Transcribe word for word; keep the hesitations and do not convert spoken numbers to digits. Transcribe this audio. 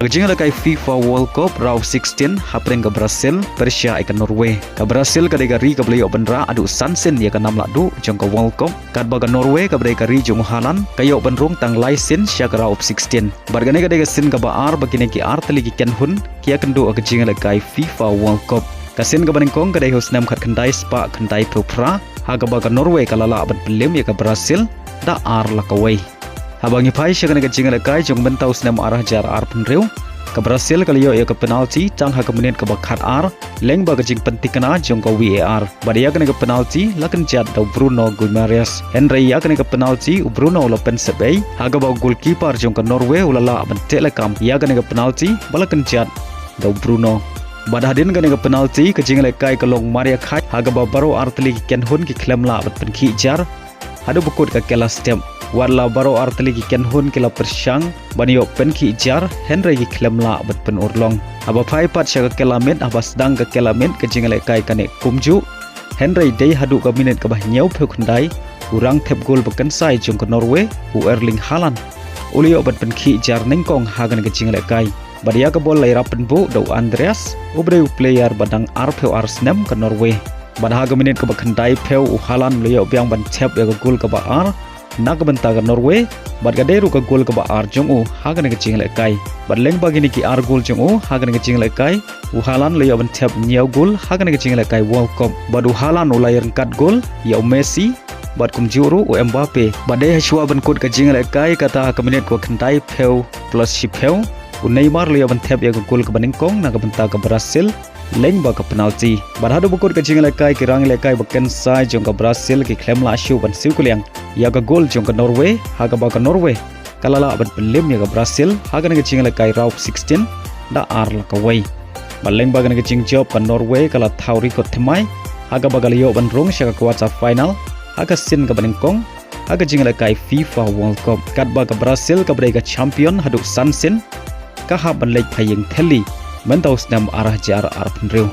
Ka jingïalehkai FIFA World Cup round of sixteen hapdeng ka Brazil pyrshah ïa ka Norway. Ka Brazil ka dei ka ri kaba la ïoh ban rah haduh san sien ïa ka nam lahduh jong ka World Cup, katba ka Norway kaba dei ka ri jong u Haaland ka ïoh ban rung tang lai sien sha ka round of sixteen. Bad kane ka dei ka sien kaba ar ba kine ki ar tylli ki kynhun ki ïakynduh ha ka jingïalehkai FIFA World Cup. Ka sien kaba nyngkong ka dei ha u snem khatkhyndai spah khyndaiphew phra, ha kaba ka Norway ka la lah ban pynliem ïa ka Brazil da ar la kawei. Haba ngi phai sha kane ka jingïalehkai jong mynta u snem ar hajar arphew hynriew, ka Brazil ka la ïoh ïa ka penalty tang ha ka minit kaba khatar, lyngba ka jingpynthikna jong ka VAR. Bad ïa kane ka penalty la kynjat da u Bruno Guimarães. Hynrei ïa kane ka penalty u Bruno u la pynsep ei, ha kaba u goalkeeper jong ka Norway u la lah ban teh lakam ïa kane ka penalty ba la kynjat da u Bruno. Bad hadien kane ka penalty ka jingïalehkai ka long mar ïakhaiñ, ha kaba baroh ar tylli ki kynhun ki khlem lah ban pynkhih jar haduh ba kut ka kylla step. Watla baroh ar tylli ki kynhun ki la pyrshang ban ïoh pynkhih jar, hynrei ki khlem lah ban pynurlong. Haba phai pat sha ka kylla miet, haba sdang ka kylla miet ka jingïalehkai ka neh kumjuh. Hynrei dei haduh ka minit kaba hynñiewphew khyndai, u rangthep gol ba kynsai jong ka Norway, u Erling Haaland, u la ïoh ban pynkhih jar nyngkong ha kane ka jingïalehkai. Bad ïa ka bol la ïarap pynbuh da u Andreas, uba dei u player ba dang arphew ar snem ka Norway. Bad ha ka minit kaba khyndaiphew u Haaland u la ïoh biang ban thep ïa ka gol kaba ar na ka bynta ka Norway, bad ka dei ruh ka gol kaba ar jong u ha kane ka jingïalehkai. Bad lyngba kine ki ar gol jong u ha kane ka jingïalehkai, u Haaland u la ïoh ban thep hynñiew gol ha kane ka jingïalehkai World Cup. Bad u Haaland u la ïaryngkat gol ïa u Messi bad kumjuh ruh u Mbappe. Bad dei hashwa ban kut ka jingïalehkai, kata ha ka minit kaba khyndaiphew plus shiphew, u Neymar u la ïoh ban thep ïa ka gol kaba nyngkong na ka bynta ka Brazil lyngba ka penalty. Bad haduh ba kut ka jingïalehkai, ki rangïalehkai ba kynsai jong ka Brazil ki khlem lah shuh ban siew kylliang ïa ka gol jong ka Norway, ha kaba ka Norway ka la lah ban pynliem ïa ka Brazil ha kane ka jingïalehkai round of sixteen da ar la kawei. Bad lyngba kane ka jingjop ka Norway ka la thaw record thymmai, ha kaba ka la ïoh ban rung sha ka quarter final ha ka sien kaba nyngkong ha ka jingïalehkai FIFA World Cup, katba ka Brazil kaba dei ka champion haduh san sien ka hap ban leit phai ïing thylli mynta u snem ar hajar arphew hynriew.